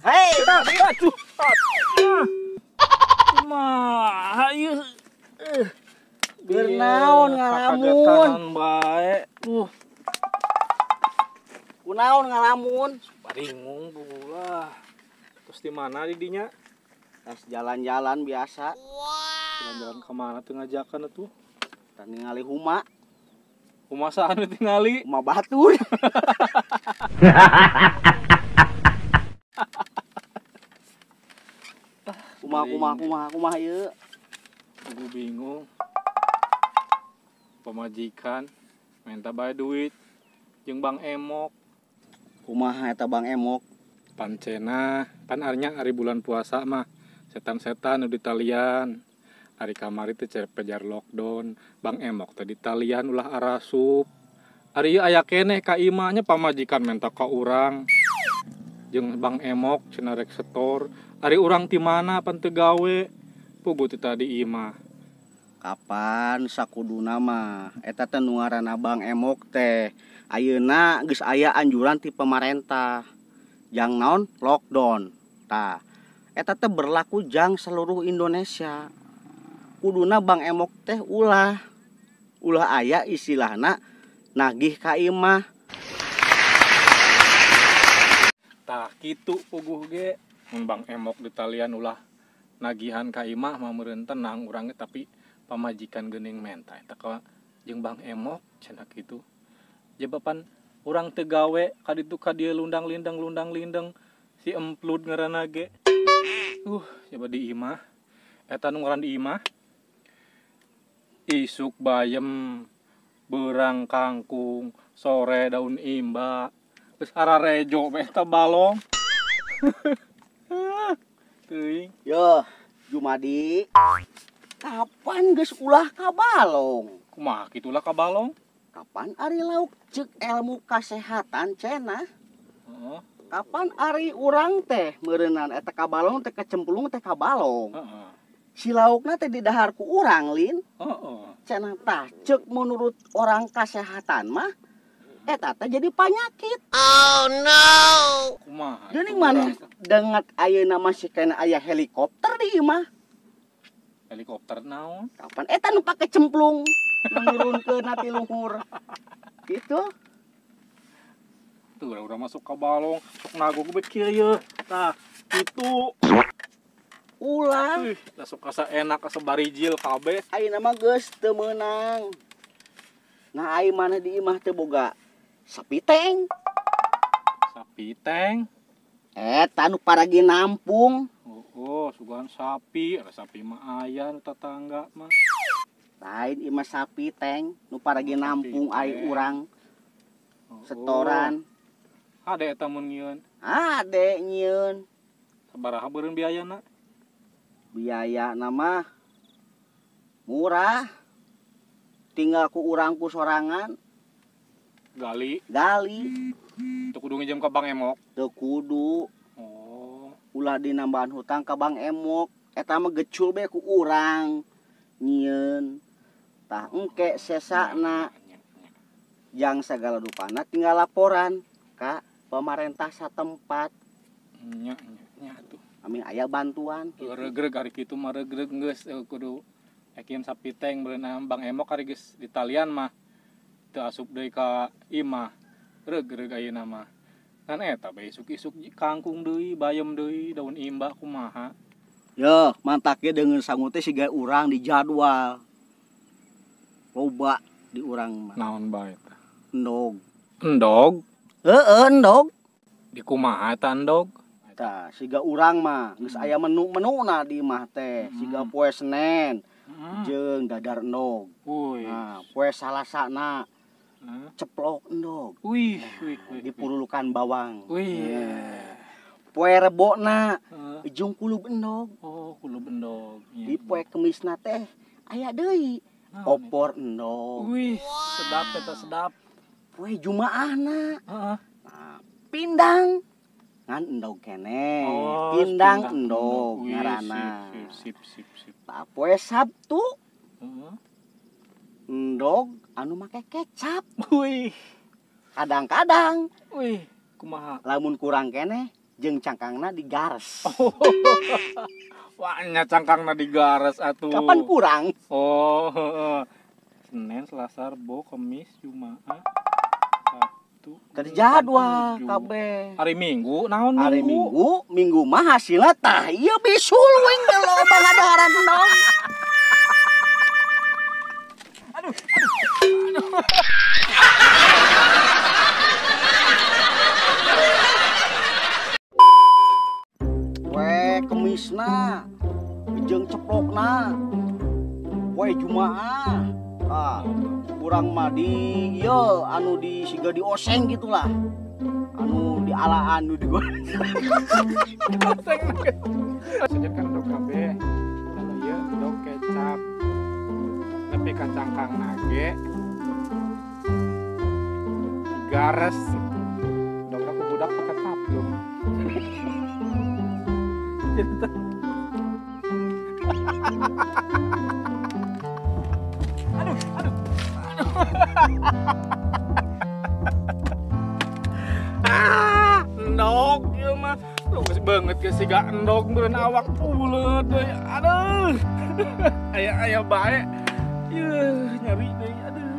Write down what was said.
Hei, aduh, mah, ieu Kunaon ngalamun bae. Kunaon ngalamun? Bingung ulah. Terus di mana di dinya? Tas jalan-jalan biasa. Jalan-jalan ke mana tuh ngajakan atuh? Tah ningali huma. Huma saha nu tingali? Huma batur. Kumaha kumaha kumaha kumaha ieu? Aku bingung. Pamajikan minta bae duit jeung Bang Emok. Kumaha eta Bang Emok? Pancena, pan arnya ari bulan puasa mah setan-setan nu ditalian. Ari kamari teh pejar lockdown, Bang Emok teh ditalian ulah arasup. Ari ieu aya keneh ka imah nya pamajikan minta ka urang. Jeung Bang Emok cenah rek setor. Ari urang ti mana pan teu gawe? Puguh ti tadi imah. Kapan sakuduna mah eta teh nu ngaranna Bang Emok teh ayeuna geus aya anjuran ti pemerintah jang naon lockdown. Tah eta teh berlaku jang seluruh Indonesia. Kuduna Bang Emok teh ulah ulah aya istilahna nagih ka imah. Tah kitu puguh ge mun Bang Emok ditalian ulah nagihan ka imah mah meureun tenang urang ge, tapi pamajikan geuning menta eta ka jeung Bang Emok cenah kitu. Jabapan urang teu gawe ka ditu ka dieu lundang lindeng si emplud ngaranna ge. Coba di imah eta nu ngaran di imah isuk bayem beurang kangkung sore daun imba geus ararejo we eta balong. Teuing. Yo, Jumadi. Kapan geus ulah ka balong? Kumaha kitu ulah ka balong? Kapan ari lauk ceuk ilmu kasehatan cenah? Heeh. Kapan ari urang teh meureunan eta ka balong teh kecemplung teh ka balong. Heeh. Si laukna teh didahar ku urang lin. Heeh. Cenah tah ceuk menurut orang kasehatan mah eta teh jadi penyakit. Oh no. Kumaha? Geuning maneh denget ayeuna masih kena aya helikopter di imah. Helikopter naon? Kapan eta nu pake cemplung nurunkeun ti luhur. Gitu. Tuh urang masuk ka balong, sok nagog be kieu ye. Tah, kitu. Ulah. Ih, sok asa enak asa barijil kabeh. Ayeuna mah geus teu meunang. Nah, ai maneh di imah teu boga sapi teng. Sapi teng? Eta nu paragi nampung. Oh, sugan sapi, ada sapi mah aya nu tetangga mah. Lain imah sapi teng, nu paragi nampung ai urang. Setoran. Ade eta mun nyieun. Ade nyieun. Sabaraha beureun biayana? Biayana mah murah. Tinggal ku urang ku sorangan. Gali. Gali. Teu kudu nginjem ka Bang Emok. Teu kudu. Ulah dinambahan hutang ka Bang Emok eta mah gecul be ku urang nyieun. Tah engke sesana jang sagala rupana tinggal laporan ka pemerintah satempat. Nya nya atuh. Amin aya bantuan kitu. Regreg ari kitu mah regreg geus kudu ekin sapi teng beunang Bang Emok ari geus ditalian mah teu asup deui ka imah. Regreg ayeuna mah. Kan eta bae isuk-isuk kangkung deui, bayem deui, daun imba kumaha. Yo, mantak ge deungeun sangu teh siga urang di jadwal. Loba di urang mah. Naon bae eta? Endog. Endog? Heeh, endog. Di kumaha eta endog? Tah, siga urang mah geus aya menu-menuna di imah teh, siga poe Senen jeung dadar endog. Nah, poe Salasana ceplok endog. Wih, wih, wih, dipurulukan bawang. Wih. Poe Rebona ujung kulub endog. Oh, kulub endog. Di poe Kemisna teh Aya deui opor endog. Wih, sedap eta sedap. Poe Jumaahna. Heeh. Nah, pindang ngan endog keneh. Oh, pindang endog ngaranna. Sip sip sip. Tah poe Sabtu heeh. Endog anu make kecap. Wih. Kadang-kadang wih, kumaha? Lamun kurang keneh jeung cangkangna digares. Oh. Wah, nya cangkangna digares atuh. Kapan kurang? Oh, heeh. Senin, Selasa, Rebo, Kamis, Jumat, Sabtu. Terjadwal kabeh. Hari Minggu naon Minggu? Hari Minggu, Minggu mah hasilna tah ieu bisul wing loba ngadaharan endog. Aduh, aduh. Aduh. Poe Kemisna jeung ceplokna. Poe Jumaah. Ah, kurang mah di ieu anu di siga dioseng gitulah. Anu di alaan nu digoreng. Oseng. Sejen kan endog kabeh. Anu ieu endog kecap. Tapi kacangkang nage digares. Endog aku budak pakai taplung. Aduh, aduh, aduh. Ah, endog ieu mah. Lu geus beungeut ge siga endog meureun awak uleut deui. Aduh. Aya-aya bae. Yeuh, nyari deui. Aduh.